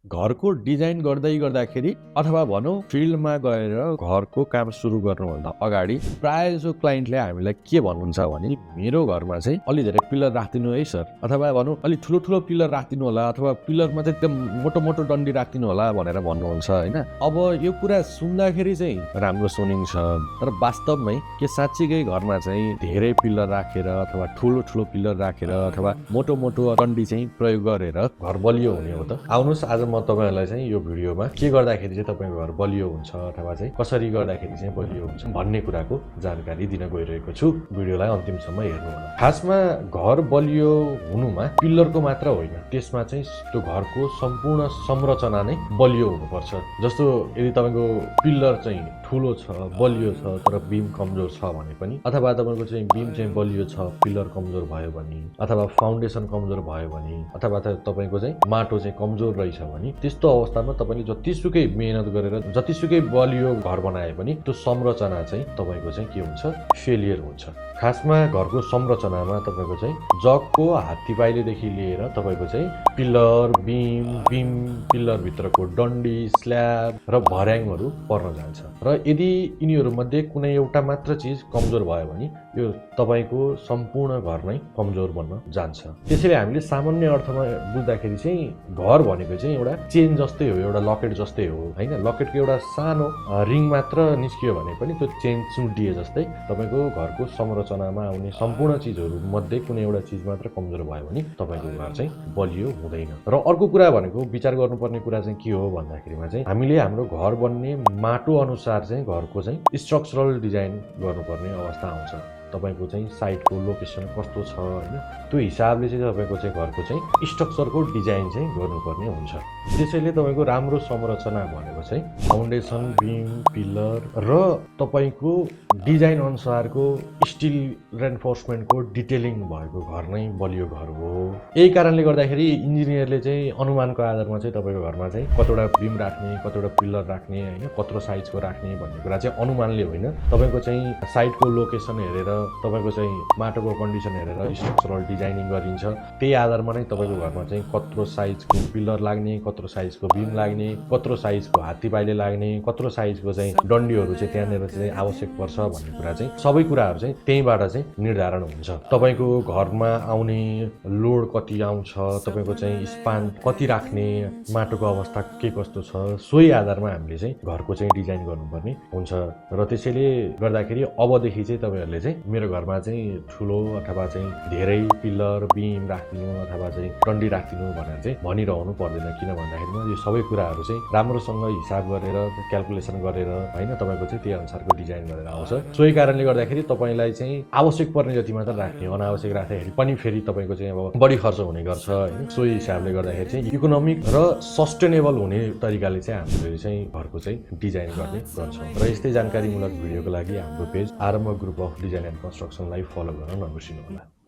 घरको डिजाइन गर्दाखेरि अथवा भनौँ फिल्डमा गएर घरको काम सुरु गर्नुभन्दा अगाडि प्रायःजसो क्लाइन्टले हामीलाई के भन्नुहुन्छ भने मेरो घरमा चाहिँ अलि धेरै पिलर राखिदिनु है सर, अथवा भनौँ अलि ठुलो पिलर राखिदिनु होला, अथवा पिलरमा चाहिँ एकदम मोटो डन्डी राखिदिनु होला भनेर भन्नुहुन्छ हैन। अब यो कुरा सुन्दाखेरि चाहिँ राम्रो सुनिन्छ, तर वास्तवमै के साँच्चीकै घरमा चाहिँ धेरै पिलर राखेर अथवा ठुलो पिलर राखेर अथवा मोटो डन्डी चाहिँ प्रयोग गरेर घर बलियो हुने हो त? आउनुहोस् आज म तपाईहरुलाई चाहिँ यो भिडियोमा के गर्दाखेरि चाहिँ तपाईको घर बलियो हुन्छ अथवा चाहिँ कसरी गर्दाखेरि चाहिँ बलियो हुन्छ भन्ने कुराको जानकारी दिन गइरहेको छु। भिडियोलाई अन्तिमसम्म हेर्नु होला। खासमा घर बलियो हुनुमा पिलरको मात्र होइन, त्यसमा चाहिँ त्यो घरको सम्पूर्ण संरचना नै बलियो हुनुपर्छ। जस्तो यदि तपाईको पिलर चाहिँ ठुलो छ, बलियो छ, तर बीम कमजोर छ भने पनि, अथवा तपाईको चाहिँ बीम चाहिँ बलियो छ, पिलर कमजोर भयो भने, अथवा फाउन्डेसन कमजोर भयो भने, अथवा तपाईको चाहिँ माटो चाहिँ कमजोर रहेछ भने, त्यस्तो अवस्थामा तपाईले जतिसुकै मेहनत गरेर जतिसुकै बलियो घर बनाए पनि त्यो संरचना चाहिँ तपाईको चाहिँ के हुन्छ, फेलियर हुन्छ। खासमा घरको संरचनामा तपाईको चाहिँ जगको हात्तीपाइलेदेखि लिएर तपाईको चाहिँ पिलर, बीम, पिलर भित्रको डन्डी, स्ल्याब र भर्याङहरू पर्न जान्छ। र यदि यिनीहरू मध्ये कुनै एउटा मात्र चीज कमजोर भयो भने यो तपाईको सम्पूर्ण घर नै कमजोर बन्न जान्छ। त्यसैले हामीले सामान्य अर्थमा बुझ्दाखेरि चाहिँ घर भनेको चाहिँ एउटा चेन जस्तै हो, एउटा लकेट जस्तै हो हैन। लकेटको एउटा सानो रिङ मात्र निस्कियो भने पनि त्यो चेन चुडिए जस्तै तपाईको घरको संरचनामा आउने सम्पूर्ण चीजहरू मध्ये कुनै एउटा चीज मात्र कमजोर भयो भने तपाईको घर चाहिँ बलियो हुँदैन। र अर्को कुरा भनेको विचार गर्नुपर्ने कुरा चाहिँ के हो भन्दाखेरिमा चाहिँ हामीले हाम्रो घर बन्ने माटो अनुसार चाहिँ घरको चाहिँ स्ट्रक्चरल डिजाइन गर्नुपर्ने अवस्था आउँछ। तपाईको चाहिँ साइटको लोकेसन कस्तो छ हैन, त्यो हिसाबले चाहिँ तपाईको चाहिँ घरको चाहिँ स्ट्रक्चरको डिजाइन चाहिँ गर्नुपर्ने हुन्छ। त्यसैले तपाईको राम्रो संरचना भनेको चाहिँ फाउन्डेसन, बीम, पिलर र तपाईको डिजाइन अनुसारको स्टिल रेन्फोर्समेन्टको डिटेलिङ भएको घर नै बलियो घर हो। यही कारणले गर्दाखेरि इन्जिनियरले चाहिँ अनुमानको आधारमा चाहिँ तपाईको घरमा चाहिँ कतिवटा बीम राख्ने, कतिवटा पिलर राख्ने हैन, कत्रो साइजको राख्ने भन्ने कुरा चाहिँ अनुमानले होइन, तपाईको चाहिँ साइटको लोकेसन हेरेर, तपाईको चाहिँ माटोको कन्डिसन हेरेर स्ट्रक्चरल डिजाइनिङ गरिन्छ। त्यही आधारमा नै तपाईको घरमा चाहिँ कत्रो साइजको पिलर लाग्ने, कत्रो साइजको बीम लाग्ने, कत्रो साइजको हात्तीपाइले लाग्ने, कत्रो साइजको चाहिँ डन्डीहरू चाहिँ त्यहाँनिर चाहिँ आवश्यक पर्छ भन्ने कुरा चाहिँ सबै कुराहरू चाहिँ त्यहीबाट चाहिँ निर्धारण हुन्छ। तपाईको घरमा आउने लोड कति आउँछ, तपाईको चाहिँ स्पान कति राख्ने, माटोको अवस्था के कस्तो छ, सोही आधारमा हामीले चाहिँ घरको चाहिँ डिजाइन गर्नुपर्ने हुन्छ। र त्यसैले गर्दाखेरि अबदेखि चाहिँ तपाईहरुले चाहिँ मेरो घरमा चाहिँ ठुलो अथवा चाहिँ धेरै पिलर, बीम राख्दिनु अथवा चाहिँ डन्डी राख्दिनु भनेर चाहिँ भनिरहनु पर्दैन। किन भन्दाखेरिमा यो सबै कुराहरू चाहिँ राम्रोसँग हिसाब गरेर, क्याल्कुलेसन गरेर हैन तपाईको चाहिँ त्यही अनुसारको डिजाइन गरेर आउँछ। सोही कारणले गर्दाखेरि तपाईलाई चाहिँ आवश्यक पर्ने जति मात्र राख्ने, अनावश्यक राख्दाखेरि पनि फेरि तपाईको चाहिँ अब बढी खर्च हुने गर्छ हैन। सोही हिसाबले गर्दाखेरि चाहिँ इकोनोमिक र सस्टेनेबल हुने तरिकाले चाहिँ हामीले चाहिँ घरको चाहिँ डिजाइन गर्ने गर्छौँ। र यस्तै जानकारीमूलक भिडियोको लागि हाम्रो page Aarambh group of design and कन्स्ट्रक्सनलाई फलो गर्न नबिर्सिनु होला।